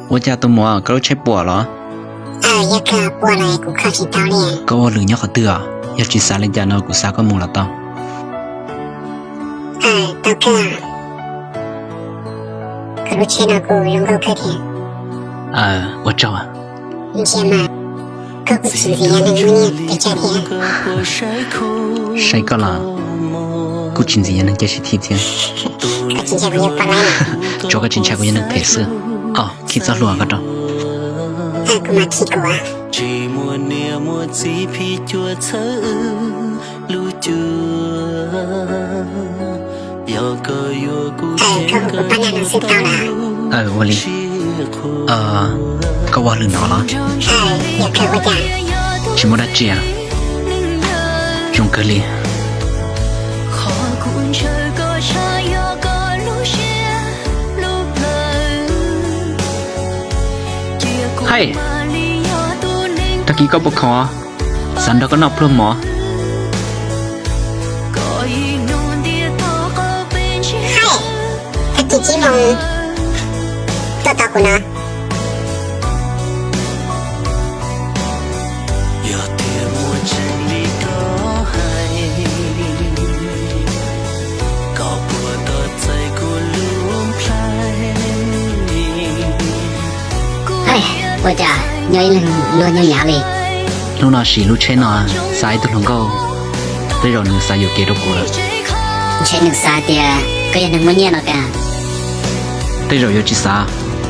Ua cas tus muam, koj lub tsheb puas los? Koj ua lwm nyob qhov twg os? Yog tsis xav li cas no kuv xa koj mus los tau. Ua tsaug. Saib koj los kuj tsis ntxim yog neeg caij sib thim thiab. Tsuav koj tsis ntshai kuv yog neeg phem xwb. Os, khi txoj hlua koj rau. Ua li, koj ua lwm no los? Tsis muaj dab tsi, zoo kawg li. Hais, tag kis koj puas khoom, xav nrog koj noj pluag mov. Tag kis tsib moos tuaj tos kuv na. Ua cas nyob ib leeg luag nyob nyav li? Hnub no siv lub tsheb no xa ib tug hluas nkauj, tej zaum nws xav yuam kev rau kuv lawm. Ntshe nws xav tias koj yog neeg muaj nyiaj no tiag. Tej zaum yuav tsis xav,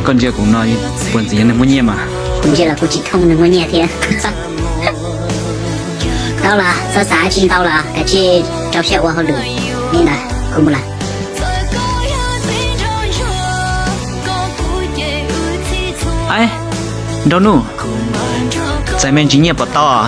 koj ntsia kuv no puas ntxim yog neeg muaj nyiaj mas? Kuv ntsia los kuv tsis thooj neeg muaj nyiaj thiab. Tau los, txhob xav tsis ntau los kav tsij rau siab ua hauj lwm li ntawd, kuv mus lawm. Nraug Nuj, txais me ntsis nyiaj puas tau?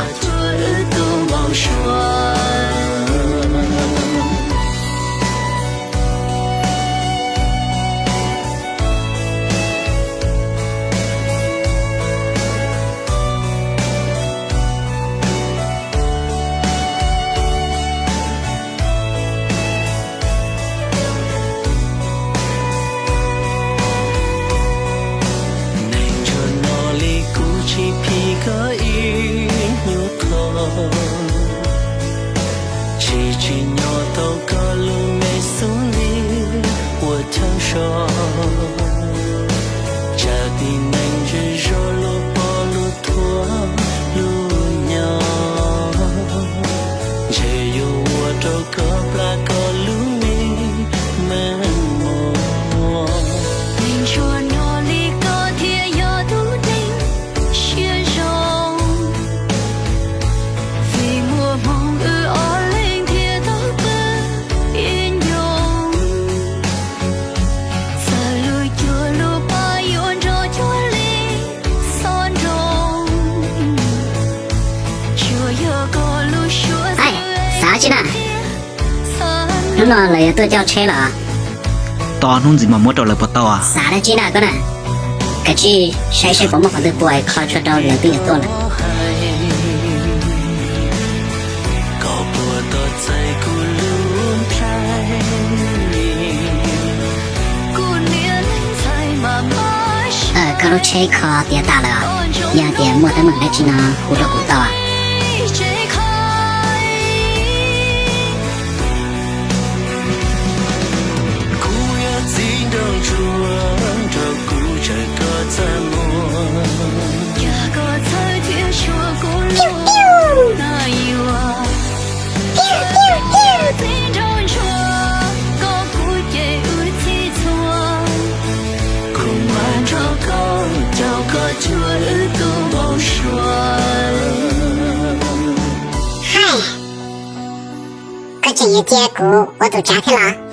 Neeg ntsug no li kuv tsis phim koj ib nyuag qho, tsis tsim nyog tau koj lub me xub ntiag ua chaw so, tsam tib neeg zej zog lub poj lub thuab lub nyo, ntshe yuav ua rau koj plab koj lub me me muag. Neeg ntsug no li koj thiaj yog tus neeg siab zoo, vim muaj hmoo wb ob leeg thiaj tau pw ib ncoo, txawm lub cuag lub paj yuav nrog cuag li xob nroo, tsuas yog koj lub suab xav tsis na. Hnub no lawv yuav tuaj coj tsheb los? Tos hnub ntxiv mam muab rau lawv puas tau? Xav dab tsi na koj na? Kav tsij saib seb puas muaj qhov twg puas es kho tshuaj rau lawv twb yuav tuaj lawm. Koj lub tsheb kho tiav tas lawm, yog tias muaj teeb meem dab tsi no hu rau kuv tau. Kuv yog txiv nraug ntsuag, nrog kuv tsawg koj txaj muag. Yog koj txhawj thiab suav kuv lub na yuav, txiv nraug ntsuag, koj kuv ces wb txhij txhua, kuv mam nrog koj caum koj cuag wb tus npau suav. Hais, koj tseem yuav cia kuv ua tus tsav thiab los?